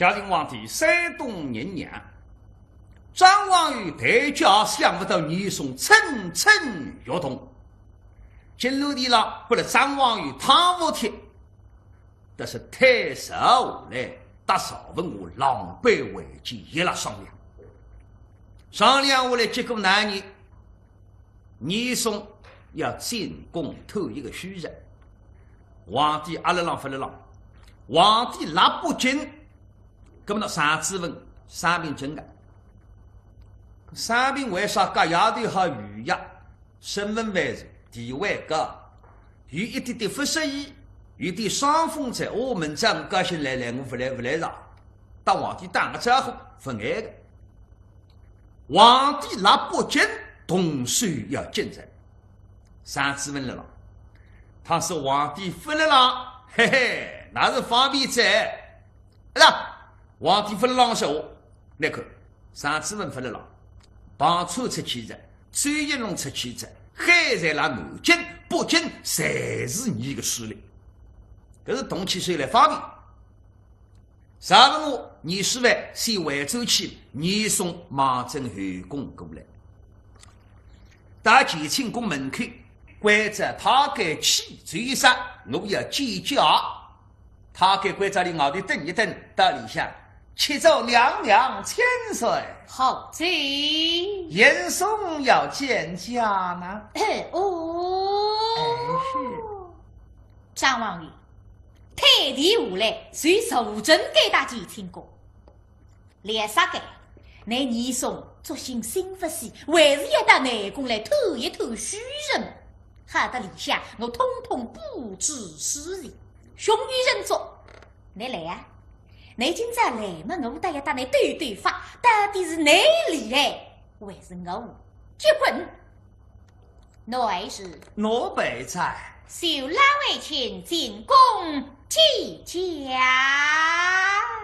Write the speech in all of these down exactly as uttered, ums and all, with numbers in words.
嘉靖皇帝山东人娘，张王爷抬轿想勿到严嵩蠢蠢欲动。金銮殿浪拨勒张王爷趟服踢，但是退朝下来，搭赵文华狼狈为奸，一勒商量。商量下来，结果哪能？ 严嵩要进宫探一个虚实，皇帝阿勒浪勿勒浪，皇帝勒北京，葛末呢，常子文生病症个，生病为啥？隔夜头好预约，身份位置，地位高，有一点点勿适意，有点伤风哉，哦，明朝高兴来来，我勿来勿来哉，搭皇帝打个招呼，勿碍个。 皇帝勒北京，动手要紧哉。常子文勒浪，倘使皇帝勿勒浪，嘿嘿，那是方便哉。哎呀，皇帝勿勒浪说，倷看，常子文勿勒浪，彭川出去哉，周应龙出去哉，海瑞勒南京、北京，侪是伲个势力。搿是动起手来方便。 赵文华、严世蕃先回转去，严嵩望准后宫过来。到乾清宫门口，关照太监去，就是说我要见驾。太监关照俚外头等一等，到里向，启奏娘娘千岁。好哉。严嵩要见驾呢。哦。哎，是。张王爷， 退殿下来，随坐镇该搭乾清宫。为啥个？倷严嵩作兴心勿死，还是要到南宫来探一探虚实。好得里向我统统布置舒适，胸有成竹。倷来啊！倷今朝来嘛，我倒要搭倷对对法，到底是倷厉害，还是我结棍？ 奴儿是？奴婢在。随老爱卿进宫见驾。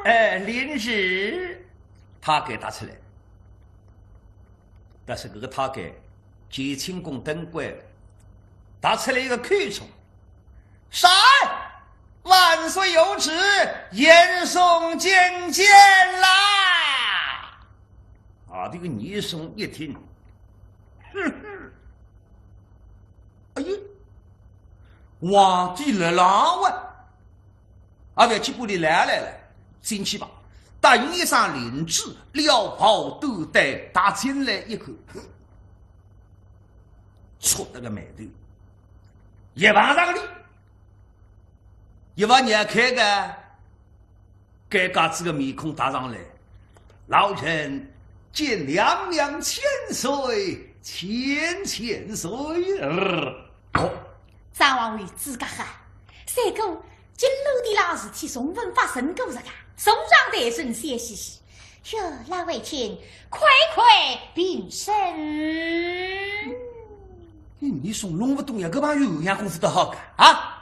哎，领旨。太监踏出来。但是搿个太监，乾清宫登关，踏出来一个口冲， 啥？万岁有旨，严嵩觐见啦！啊，这个严嵩一听，哼哼，哎呀，皇帝勒浪啊！啊，覅去，拨俚拦来了，进去吧。答应一声领旨，撩袍断带，踏进来一看，触得个霉头，一碰着个哩。 一把眼开个，尴尬仔个面孔踏上来，老臣见娘娘千岁，千千岁。呃，哦，张王爷自家好，三哥，金銮殿浪事体从未发生过个，送上台身，笑嘻嘻。哟，老爱卿，快快平身。哎，你松弄勿懂呀，搿帮有样功夫倒好个啊？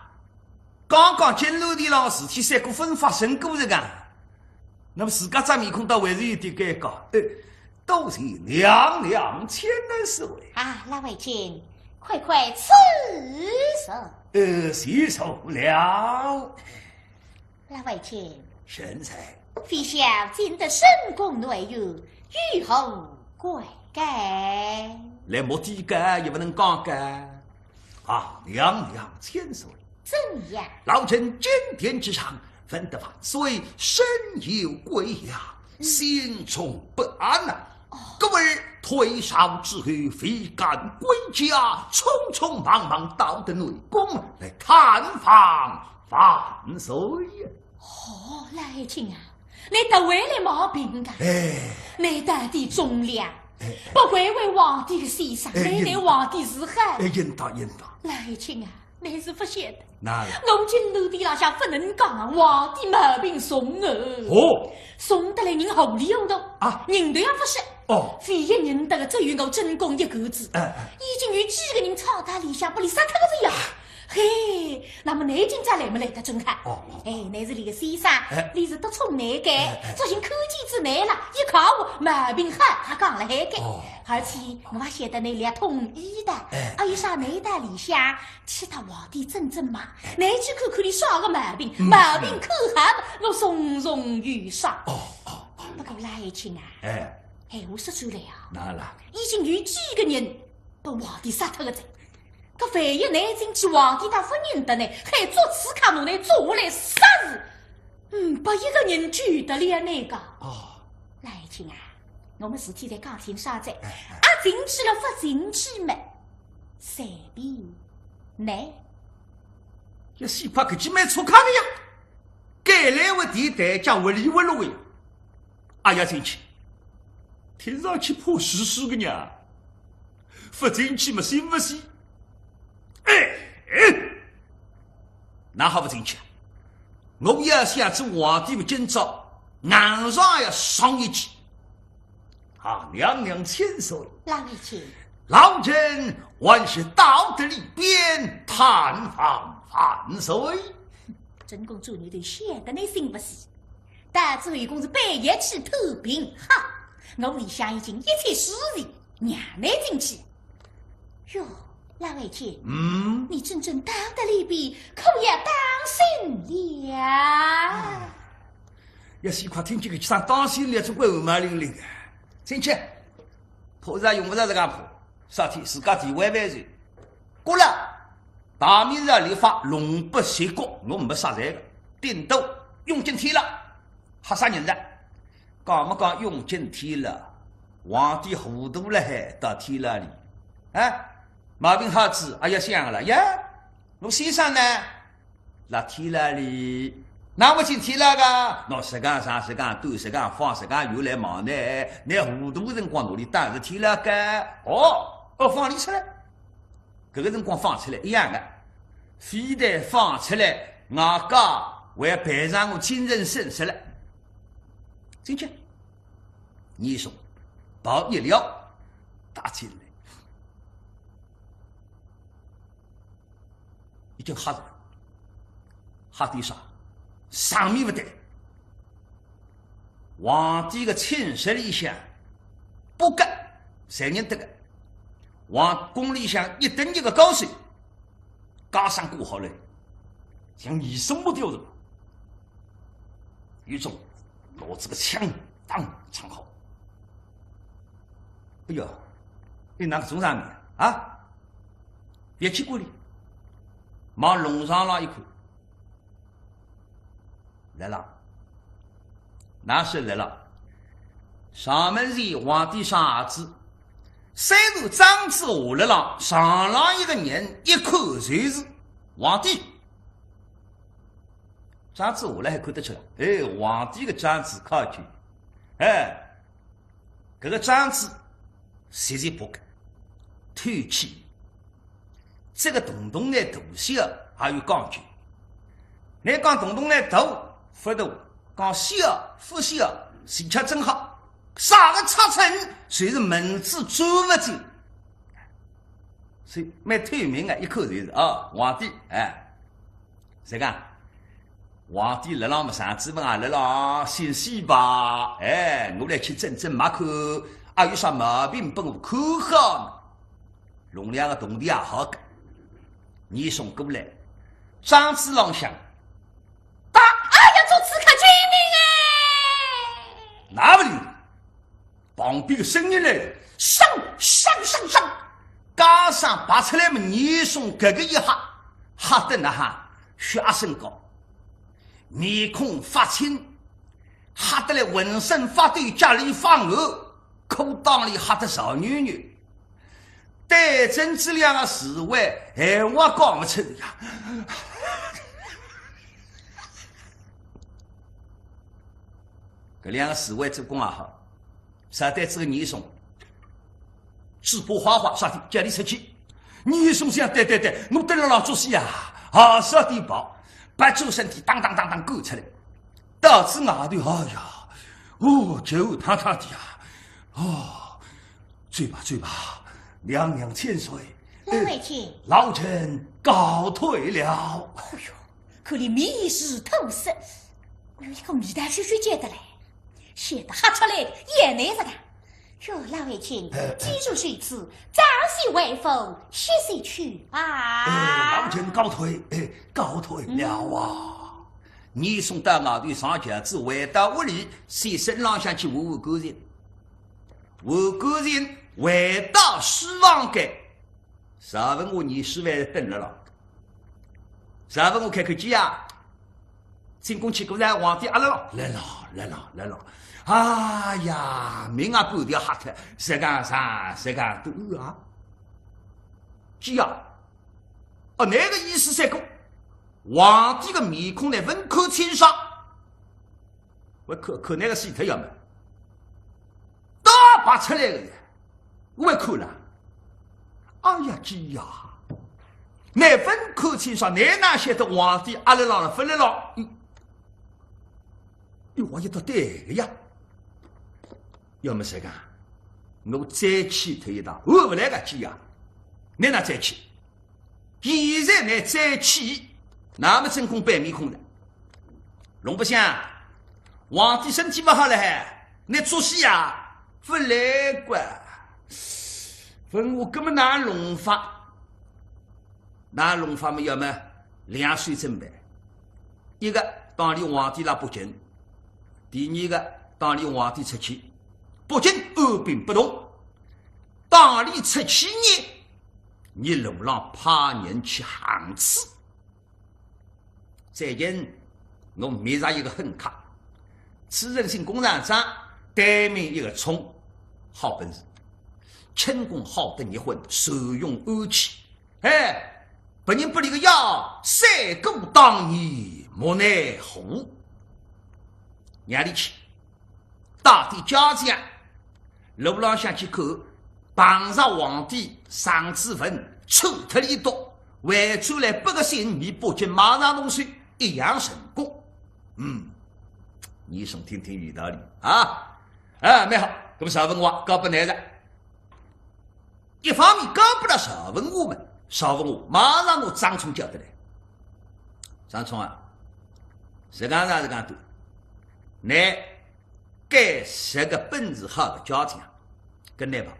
刚刚金銮殿浪事体三个勿发生过个，那么自家只面孔倒还是有点尴尬。呃，多谢娘娘千岁。啊，老爱卿，快快赐座。呃，谢座了。老爱卿。贤婿。非小进得深宫内院，有何贵干？来目的个也勿能讲个。 啊，娘娘千岁。怎样？老臣金殿之上，闻得万岁深有贵恙，嗯，心中不安呐。哦。故而退朝之后，未敢归驾，匆匆忙忙到得内宫来探望万岁呀。哦，老爱卿啊， 倷得回来毛病个，哎。倷到底忠良，哎，哎。不愧为皇帝个先生，哎，倷对皇帝是好。哎，应当，应当。老爱卿啊，倷是勿晓得。哪能？我金銮殿浪向勿能讲皇帝毛病重哦。哦。重得来人糊里糊涂，啊。人头也勿识。哦。唯一认得个只有我正宫一个子，哎，哎。已经有几个人吵到里向，拨俚杀脱个呀。嘿，那么倷今朝来么来得正好。哦，哦。哎，倷是李先生，哎。倷是得宠倷个，哎，哎。最近看见仔倷了，一看我毛病好，还讲了嗨个。哦。而且我还晓得倷来统一的，哎。还有啥倷到里向去搭皇帝争争嘛，哎。倷去看看倷啥个毛病，嗯，毛病看好了，我重重有赏。哦，哦，哦。不过老爱卿啊，哎。哎，我说出来啊，哪啦？已经有几个人 拨皇帝杀脱个哉。搿万一倷进去皇帝搭勿认得呢，还捉刺客拿倷捉下来杀死，嗯，拨一个人救得了倷个。哦。老爱卿啊，我们事体侪讲清爽哉，哎，哎。啊，进去了勿进去么，随便倷。要死快，搿记蛮粗犷个呀，该来回地带，叫糊里糊涂个呀。 阿要进去，听上去怕兮兮个呢。勿进去么信勿信？哎，哎，哪好勿进去啊？我要想做皇帝么，今朝硬上要上一记。啊，娘娘千岁。老爱卿。老臣还是到得里边探望万岁。真公主，倷都晓得倷信勿信。 到仔后宫是半夜去偷病，哈，我里向已经一切事宜，让倷进去。哟，老爱卿，嗯？倷真正到得里边，可要当心了。哎，要死快，听见搿声当心了，总归汗毛凛凛个。进去，怕是用勿着搿个怕，啥体，自家地位万岁。过了， 大明朝立法，龙不杀国，我没杀罪个，顶多用进天了，吓煞人了。讲么讲用进天了，皇帝糊涂了还到天牢里，哎，毛病好仔，阿要想了呀，我先生呢？辣天牢里，哪会进天牢个？喏，实梗长，实梗短，实梗方，实梗圆来望呢，倷糊涂个辰光，哪里当是天牢个？哦，哦，放伊出来。 搿个辰光放出来一样个，非但放出来，外加还赔偿我精神损失了。进去，严嵩袍一撩，踏进来，已经吓着了，吓点啥？场面勿对。皇帝个寝室里向，八个，侪认得个。 皇宫里向一等一个高手，袈裟挂好了，像严嵩么调子。有种，拿仔个枪，当，抢好。哎呀，你哪个中场面啊？别去顾虑，往龙床浪一看， 来了，哪是来了？上面是皇帝上儿子，虽然章子下来了，上浪一个人一看就是皇帝。章子下来还看得出来，哎，皇帝个章子看去，哎， 搿个章子，实在不个，透气。这个洞洞眼大小还有讲究。倷讲洞洞眼大勿大，讲小勿小，恰恰正好。啥个尺寸，就是蚊子钻勿进。所以蛮透明个，一看就是啊，皇帝，哎。 实梗，皇帝辣浪么，上子么啊，辣浪心思吧。哎，我来去诊诊脉看，阿有啥毛病拨我看好呢？弄两个铜钿也好个。严嵩过来，章子浪向，打！哎呀，做刺客，救命哎！哪勿灵？ 旁边个声音来了，上上上上！袈裟拔出来么，严嵩搿个一吓，吓得哪哈，血压升高，面孔发青，吓得来浑身发抖，脚里发软，裤裆里吓得潮扭扭。对准仔两个侍卫，闲话讲勿出呀。搿两个侍卫做功也好， 啥对仔个严嵩，嘴巴哗哗，啥体叫伊出去。严嵩想，对对对，我蹲辣浪做戏啊，啊，啥地方，拔出身体，当当当当赶出来。到仔外头，哎呀，哦，酒汤汤的呀，哦，走吧走吧，娘娘千岁，老爱卿，老臣告退了。哎呦，看你面如土色，哎呦，一个味道血血叫得来，吓得吓出来，也难不得。哟，老爱卿，既如此，早些回府歇息去吧。哎，老臣告退，哎，告退了啊。严嵩到外头上轿子，回到屋里，先身浪向去换换干净，换干净，回到书房间。 赵文华严世蕃等了了。赵文华开口：几爷，进宫去过哉，皇帝阿勒了？来了，来了，来了。哎呀，命啊半条吓脱，实梗啥，实梗多啊。几爷，哦，那个意思是讲，皇帝个面孔呢，勿看清爽。 我看，看那个死脱要么，倒白出来个呀，我还看了。哎呀，几爷，那勿看清爽，那哪晓得皇帝阿勒浪了勿勒浪？嗯，哟，我一到对个呀。要么实梗，我再去脱一趟，换勿来个，几爷，你哪再去？ 现在呢再去，那么真空板面孔了。弄不想，皇帝身体勿好了还，你作死啊，勿来个。文华，搿么哪弄法？哪弄法么？要么两手准备，一个当伊皇帝辣北京，第二个当伊皇帝出去，北京按兵不动，当伊出去呢， 伲路浪派人去行刺。最近我觅着一个狠角，此人姓弓长张，单名一个冲，好本事，轻功好得热昏，善用暗器。哎，别人拨俚个药，三顾当年莫奈何。让俚去， 带点家将，路浪向去看，碰着皇帝尚子文，抽脱俚笃，回转来拨个信，伲北京马上动手，一样成功。嗯，严嵩听听有道理啊。哎，蛮好，搿么赵文华交拨倷哉。 一方面交拨了赵文华么，赵文华马上拿张冲叫得来。张冲啊，实梗上实梗多，倷该十个本事好个家将，跟倷讲，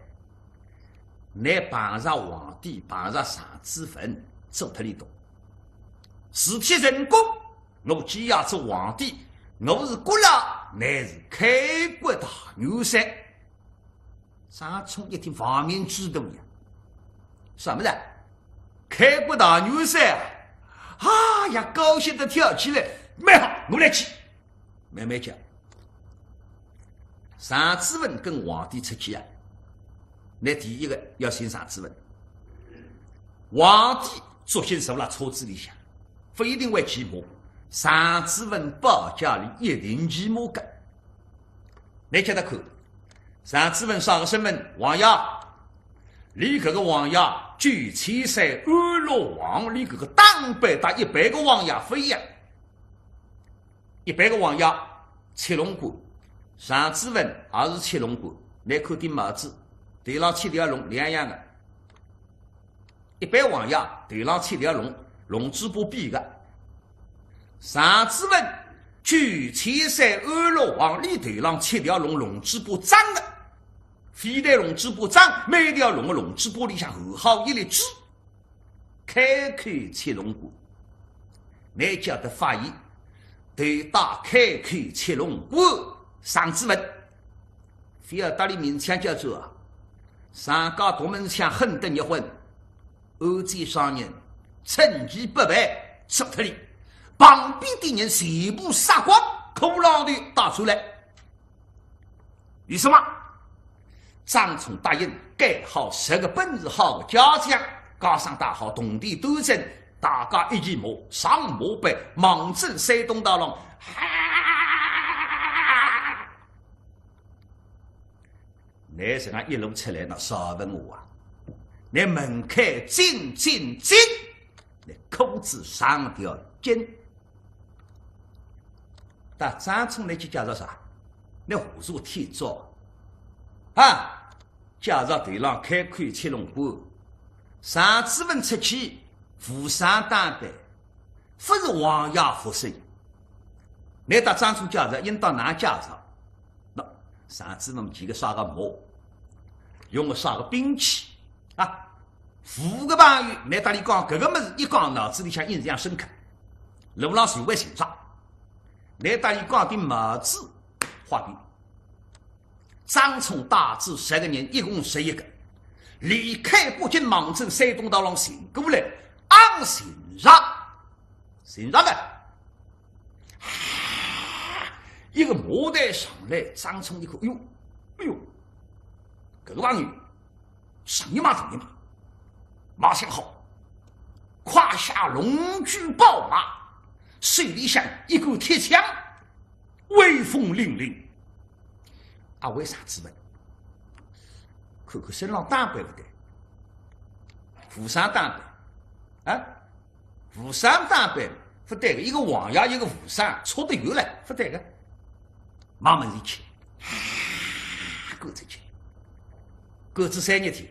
倷碰着皇帝，碰着尚子文，做脱俚笃。事体成功，我既要做皇帝，我是国老，倷是开国大元帅。 张冲一听，方面知道呀，什么人？开国大元帅啊！哎呀，高兴得跳起来，蛮好，我来去。慢慢叫。尚子文跟皇帝出去啊，那第一个要寻尚子文。皇帝作兴坐辣车子里向，勿一定会骑马，尚子文保驾里一定骑马个。 倷叫他看，尚子文啥个身份？王爷，俚搿个王爷，九千岁安乐王，俚搿个档辈搭一般个王爷勿一样。一般个王爷，七龙官，尚子文也是七龙官，倷看顶帽子，头浪七条龙，两样个。 一般王爷头浪七条龙，龙嘴巴扁个。尚子文，九千岁安乐王，俚头浪七条龙，龙嘴巴张个。非但龙嘴巴张，每条龙个龙嘴巴里向含好一粒珠。开口七龙冠，倷叫得发音，头戴开口七龙冠，尚子文。覅搭俚明枪叫做啊，上家独门枪，狠得热昏。 暗箭伤人，趁其不备，杀脱俚，旁边的人全部杀光，骷髅头带出来。为什么？张冲答应，拣好十个本事好的家将，加上带好铜钿短证，大家一骑马上马背，望准山东道浪。 倷实梗一路出来呢，赵文华啊，倷门槛进进进，倷裤子上条紧。搭张冲倷去介绍啥？倷胡说天造啊！介绍头浪开口七龙冠，常子文出去，武生打扮，勿是王爷服饰。倷搭张冲介绍，应当哪介绍？喏，常子文骑个啥个马，用个啥个兵器啊？武个朋友，倷搭俚讲，搿个物事一讲，脑子里向印象深刻，路浪就会寻着。倷搭俚讲顶帽子，画饼。 张冲带仔十个人，一共十一个，离开北京望镇山东道浪寻过来，阿寻着，寻着个。一个马队上来，张冲一看，哎哟，哎哟，搿个朋友，上一马上一马，马相好，胯下龙驹宝马，手里向一杆铁枪， 威风凛凛。啊，为啥子呢？看看身浪打扮勿对，武生打扮，啊，武生打扮勿对个，一个王爷，一个武生，差得远了，勿对个。马门前去，啊，赶出去，赶仔三日天，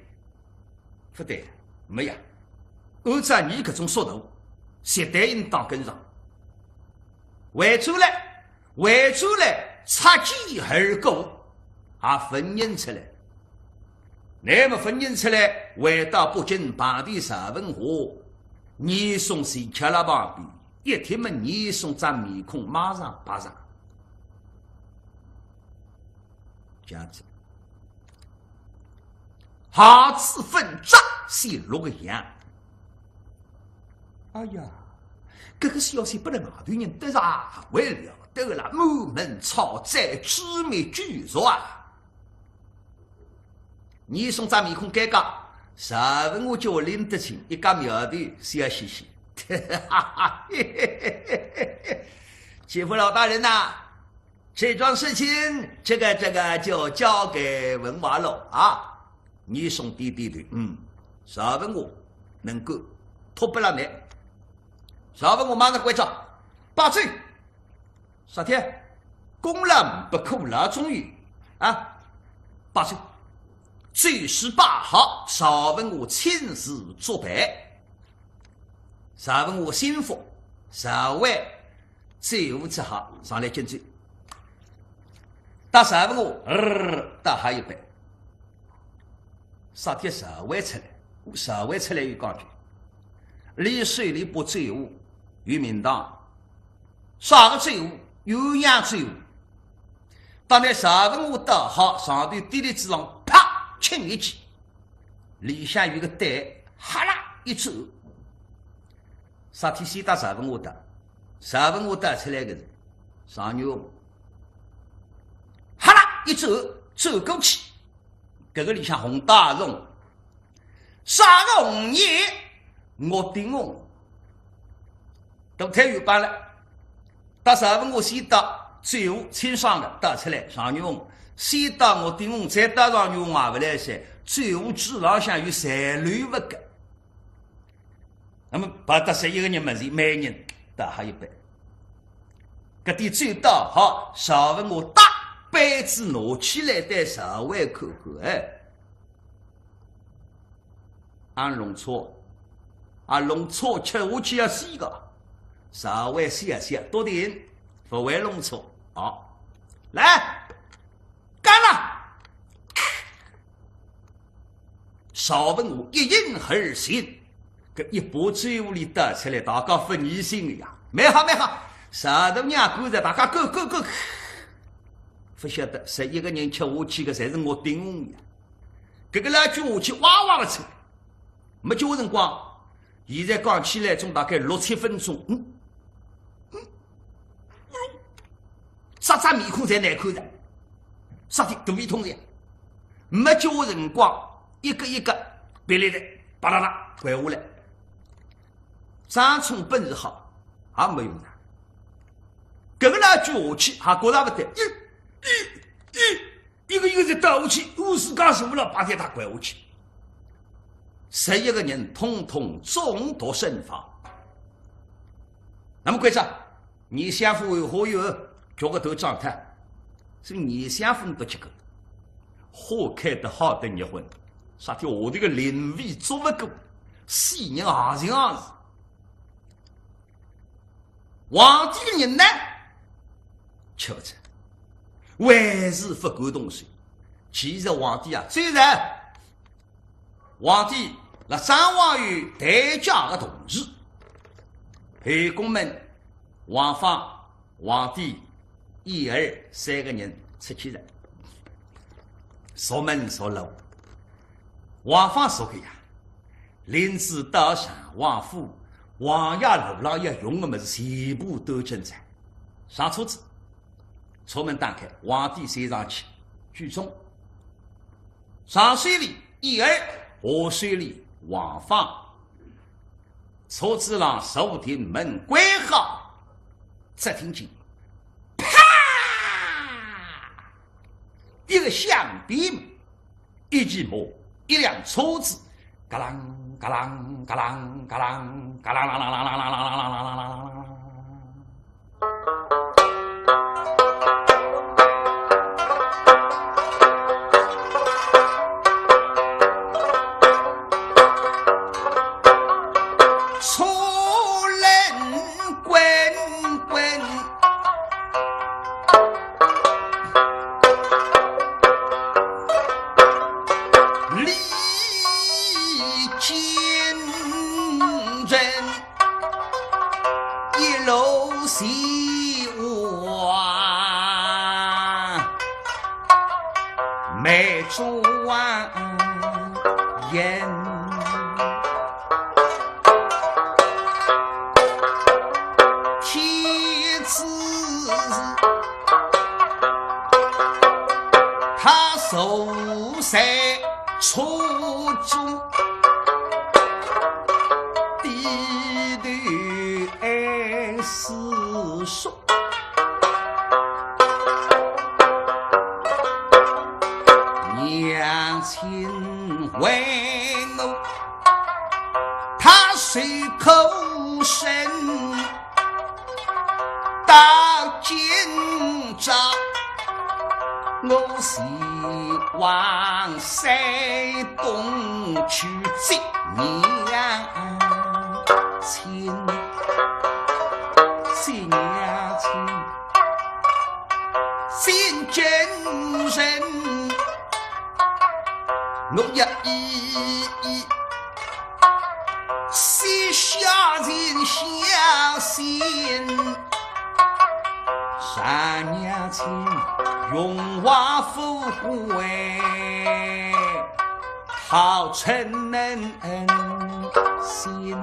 勿对，没呀。按照你搿种速度，绝对应当跟上。回转来， 回转来，擦肩而过，也勿认出来。那么勿认出来，回到北京碰着赵文华，严嵩是吃了旁边，一听么严嵩张面孔马上白上。这样子，下次分章是洛阳。 哎呀，搿个消息拨得外头人得着啊，为了得了满门抄斩，致命举着啊。严嵩张面孔尴尬，赵文华叫拎得清，一家苗头笑嘻嘻。哈哈，姐夫老大人呐， 这桩事情，这个这个就交给文华了啊。严嵩点点头，嗯，赵文华能够托不了你。赵文华马上关照，摆酒，啥体？功劳不可劳，终于啊，摆酒，酒席摆好，赵文华亲自作陪。赵文华心腹，赵惠 酒壶吃好，上来敬酒。搭赵文华，呃，倒好一杯。啥体赵惠出来？赵惠出来有讲究，俚手里把酒壶有名堂，啥个酒壶？鸳鸯酒壶。搭俚赵文华倒好，上头滴哩子浪啪掮一记，里向有个对，哈啦一抽， 啥体先搭赵文华倒？赵文华倒出来个是状元红。哈啦一抽，抽过去，搿个里向红搭红，啥个红呢？岳鼎红。都推有板了。搭赵文华先倒，酒壶清爽个倒出来，状元红。先倒岳鼎红，再倒状元红也勿来三，酒壶嘴浪向有残留物个。 那么摆搭十一个人面前，每人倒好一杯。搿点酒倒好，赵文华搭杯子拿起来对赵惠看看，哎，俺弄错，俺弄错，吃下去要死个。赵惠笑笑，笃定，勿会弄错。好，来，干了！ 赵文华一饮而尽，搿一把酒壶里倒出来，大家勿疑心个呀。蛮好，蛮好，赵大娘干哉，大家干，干，干。勿晓得，十一个人吃下去个侪是岳鼎红呀。搿个老酒壶下去哇哇个抽，没几化辰光，现在讲起来总大概六七分钟。嗯，嗯， 啥只面孔侪难看个，啥体肚皮痛个，没几化辰光，一个一个别来的，啪啦啦掼下来。张冲本事好，也没用场。搿个老酒壶下去还觉着勿对，咦，咦，咦， 一个一个侪倒下去，乌斯嘎什么了，把铁塔掼下去。十一个人统统中毒身亡。那么关照，严相府后花园叫个头长炭，是严相府都吃个，花开得好得热昏，啥体下头个灵位做勿过，死人也像样子。皇帝个人呢，吃勿消，还是勿敢动手。其实皇帝啊，最然，皇帝辣张王爷台下个同时，后宫门王芳、皇帝、燕儿三个人出去了，熟门熟路。王芳熟个呀，林子、刀、枪、王斧，王爷路浪要用个物事全部端正着。上车子，车门打开，皇帝先上去，居中。上手里燕儿，下手里王芳。车子浪坐定，门关好，只听见啪一个响鞭，一骑马，一辆车子，嘎啷嘎啷嘎啷嘎啷嘎啷嘎啷啷啷啷啷啷啷啷啷啷啷。车轮滚滚，里间人 一路西望，眉庄人，天子他坐在车中。 低头哀思索。娘亲为我，她受苦甚。 到今朝，我是往山东去接娘亲，接娘亲，见真人，我要一一 膝下尽下心，上娘亲荣华富贵，好称恩心。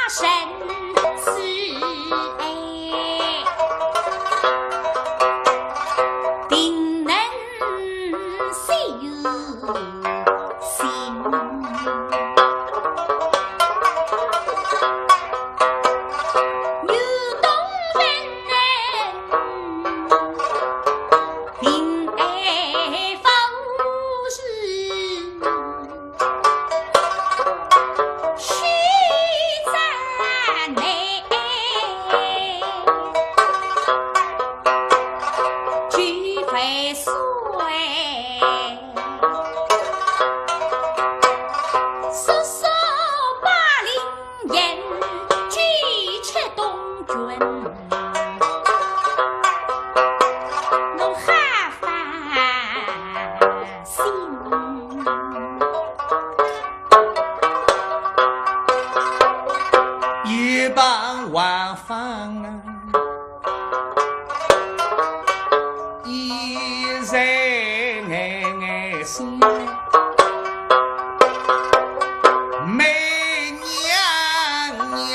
生死哎，定能修行。有道人定爱佛事。 须赞美，举杯岁，叔叔八零年，举出东君。 我好发心。一旁王芳啊，一人眼眼心。梅娘娘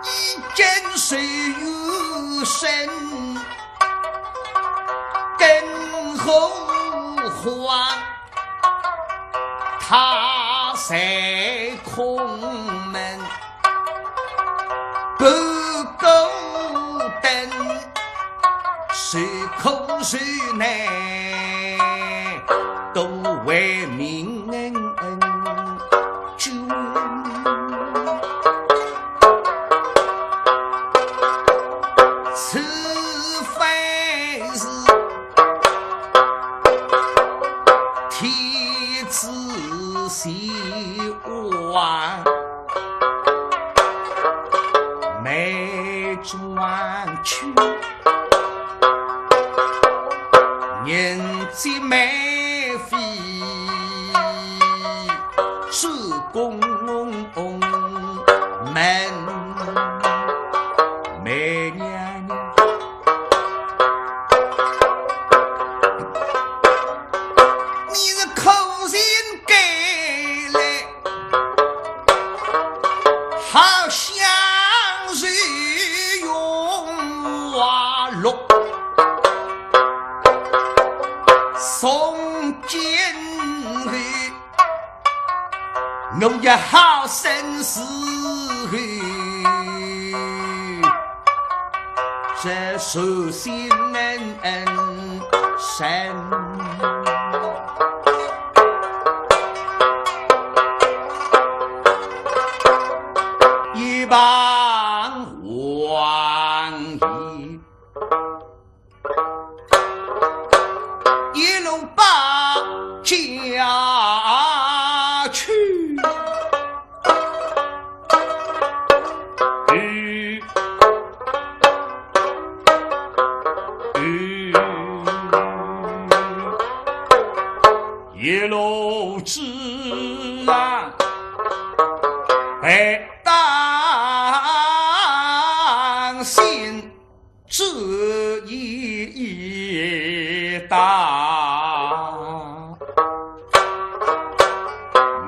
一见水有声，更何况他在空门，不够等，谁可谁能都为民恩。 君。此番是天子希望，梅庄去。 人杰梅妃是公门，梅娘娘，你是可怜该来 好相随用花落，从今后我也好生死后，这首先恩恩深。 一旁王爷，一路把家去。 一路之上，百担心这一担，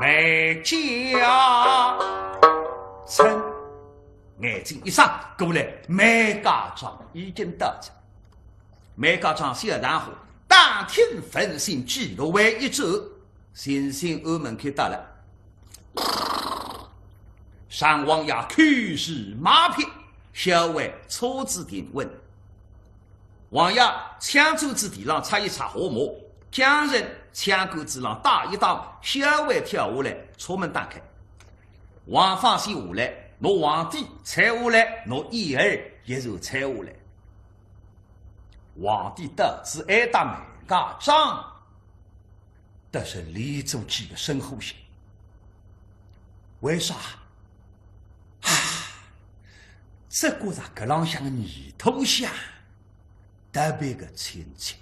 梅家村。 眼睛一眨过来，梅家庄已经到了。梅家庄小堂下，打听分信记录为一转，信信俺门口到了。上王爷口是马匹，小孩车子停稳。王爷抢转子地浪擦一擦汗毛，将人抢过子浪打一打，小孩跳下来，车门打开。 王芳先下来，拿皇帝搀下来，拿燕儿也是搀下来。皇帝到仔哀搭梅家庄，但是连做几个深呼吸。为啥？啊，只觉着搿浪向个泥土香，特别个亲切。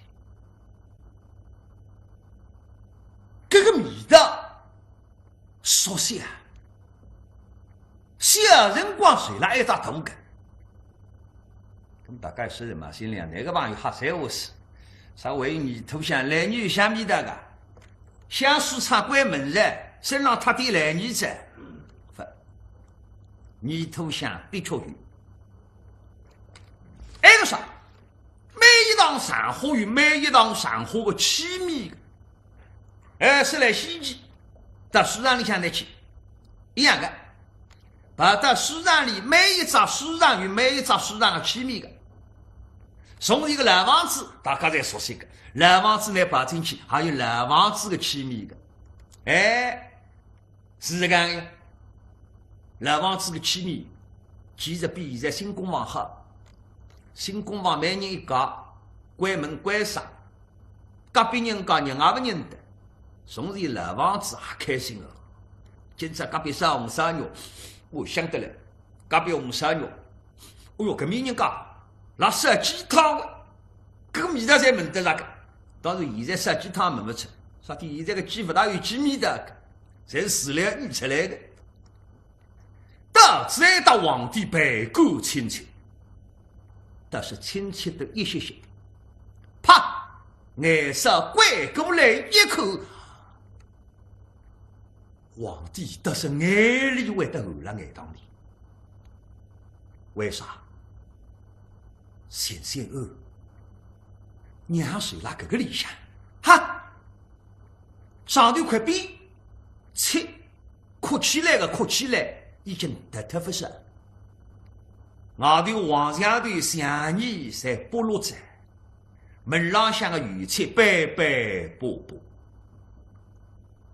搿个味道 熟悉啊。小辰光随辣哀搭大个。那么大概是嘛，心里向哪个朋友瞎三胡四，啥会有泥土香，烂泥有啥味道个？香水厂关门哉，身浪踏点烂泥哉。勿，泥土香的确有。还有啥？每一堂场化有每一堂场化的气味个。哎，说来稀奇，到书场里向来去，一样个。跑到书场里，每一只书场有每一只书场的气味个。从前个老房子，大家侪熟悉个，老房子呢跑进去，还有老房子的气味个。哎， 是搿样个，老房子个气味，其实比现在新公房好。新公房每人一家，关门关煞，隔壁人家人也勿认得。从前老房子也开心个，今朝隔壁烧红烧肉，我想得来，隔壁红烧肉，哦哟，搿面人家拿烧鸡汤个，搿个味道侪闻得着个。当然现在烧鸡汤闻勿出，啥体现在个鸡勿大有鸡味道个。 侪是自然育出来个。到再搭皇帝倍感亲切，但是亲切得一歇歇，啪，眼梢拐过来一看，皇帝倒是眼泪会得含辣眼眶里。为啥？神仙庵，娘睡辣搿个里向，哈！ 上头块匾，切，哭起来个哭起来，已经脱脱勿少。外头黄墙头墙面侪剥落仔，门浪向个油漆斑斑驳驳。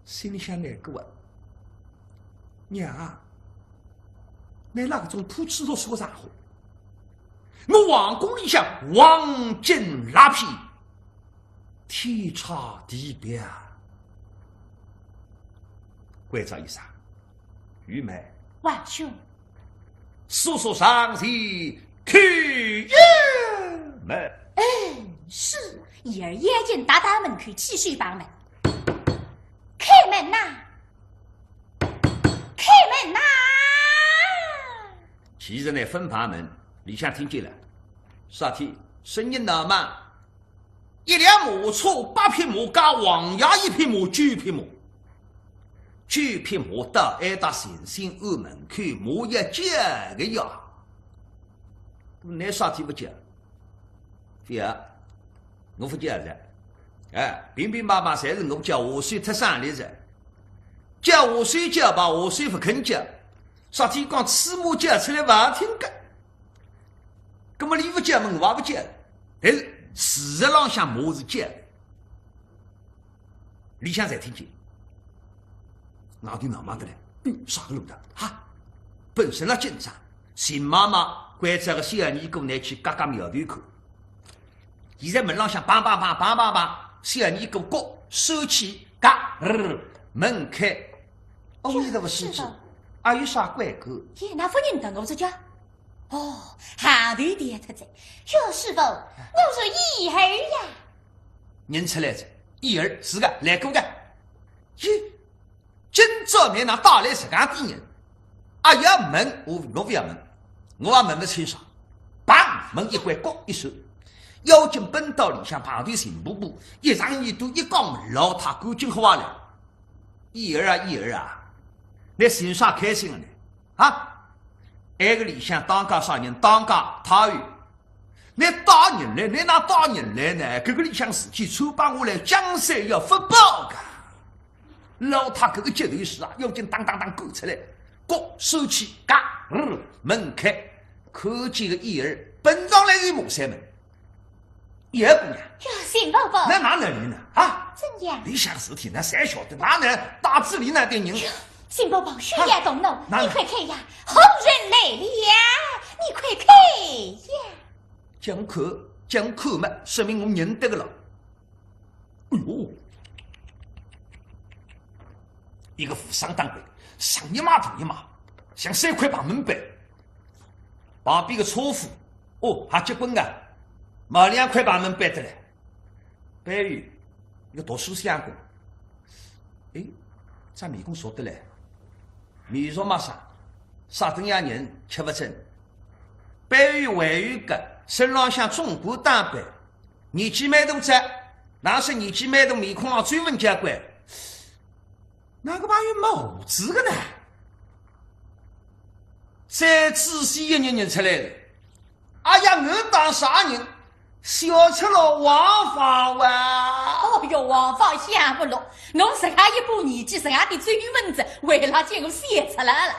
心里向难过啊，娘啊，㑚辣搿种破烂落俗个场化，我皇宫里向黄金蜡坯， 天差地别啊。关照一声，玉梅，王兄，速速上前叩门。嗯，是。一儿一进，踏到门口，起手碰门。开门呐！开门呐！其实呢，勿碰门，里向听见了，啥体声音闹猛， 一辆马车，八匹马加王爷一匹马，九匹马。九匹马到哀搭神仙庵门口，马要叫个呀。搿么㑚啥体勿叫？勿要，我勿叫了。哎，平平白白侪是我叫，下手太省力了。叫下手叫吧，下手勿肯叫。啥体讲，此马叫出来勿好听个。 搿么俚勿叫么我也勿叫，但是事实浪向马是叫，里向侪听见。外头闹猛得来，嗯，啥个路道？哈，本身辣紧张，寻妈妈关照个小二哥拿去夹夹苗头看。现在门浪向梆梆梆梆梆梆，小二哥角收起，嘎，呃，门开。哦，你这个是，是的。阿有啥怪个？耶，哪勿认得我这家？ 哦，行头跌脱哉。哟，师傅，我是一儿呀。认出来哉，一儿，是个，来过个。咦，今朝倷哪带来实梗点人？阿要问，我，我勿要问，我也问勿清爽。砰，门一关，角一收，要紧奔到里向，碰头邢伯伯，一上耳朵一讲，老太赶紧好话了。一儿啊，一儿啊，倷寻啥开心个呢？ 啊，埃个里向当家啥人？当家太后。倷带人来，倷哪带人来呢？搿个里向事体传摆下来，江山要勿保个。老太搿个急头势啊，要紧当当当赶出来，角收起，嘎，嗯，门开，看见个一儿奔上来就骂三门。 一儿姑娘。哟，邢伯伯。倷哪能呢？啊？怎样？里向事体倷侪晓得，哪能带仔俚搿点人？哟，邢伯伯，休要动怒，啊，哪能？你快看呀，后人来了，你快看呀。叫我看，叫我看嘛，说明我认得个了。哎哟，一个武生打扮，像一马大一马，像三块板门板。旁边个车夫，哦，还结棍个，毛两块板门板得来。 背后一个读书相公，哎，搿面孔熟得来，面熟陌生，啥等样人吃勿准。背后还有一个，身浪向中国打扮，年纪蛮大哉，哪是年纪蛮大，面孔浪皱纹交关。 哪个朋友帽子个呢？再仔细一眼认出来了。哎呀，我当啥人？小赤佬王芳哇！哦哟，王芳想勿落，侬实梗一把年纪，实梗点皱纹子，为了叫我小赤佬了。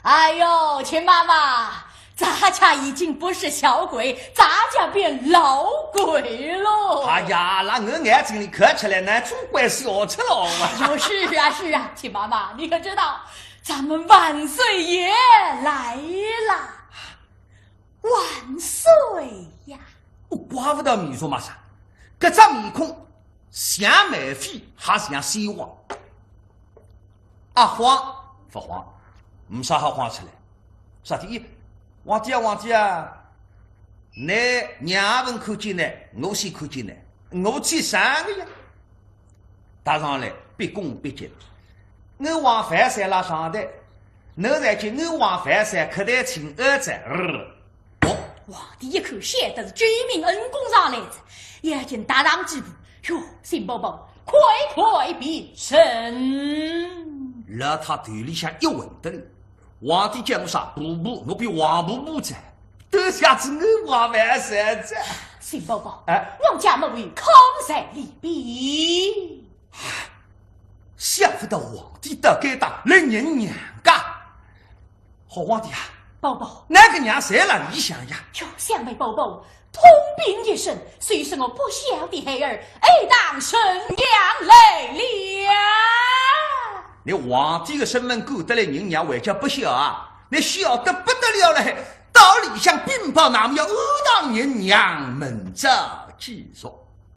哎哟，秦妈妈，咱家已经不是小鬼，咱家变老鬼喽。哎呀，那我眼睛里看出来，那总归小赤佬哇。哟，是啊，是啊，秦妈妈，你可知道，咱们万岁爷来了。万岁呀！我怪勿得面孔嘛啥，搿只面孔像梅妃还像先王。啊，慌勿慌？没啥好慌出来。啥体？皇帝啊，皇帝啊，你娘勿看见呢，我先看见呢，我最生个呀。踏上来，毕恭毕敬。我王万岁拉上台，侬再见我王万岁，客台请安哉。呃，哦，皇帝一看，晓得是救命恩公上来哉，已经踏上几步。哟，新伯伯，快快平身。老太头里向一昏得了，皇帝叫我啥伯伯，我变王伯伯哉，都想着我王万岁哉。新伯伯，哎，王家末位康在里边。想勿到皇帝到该搭来认娘家。好皇帝啊，伯伯，那个娘在了里向呀？哟，想没伯伯，通禀一声，虽是我不孝的孩儿，爱当认娘来了。你皇帝个身份够得来认娘，还叫不孝啊？你孝得不得了了，到里向禀报，那么要安当认娘，明朝继续。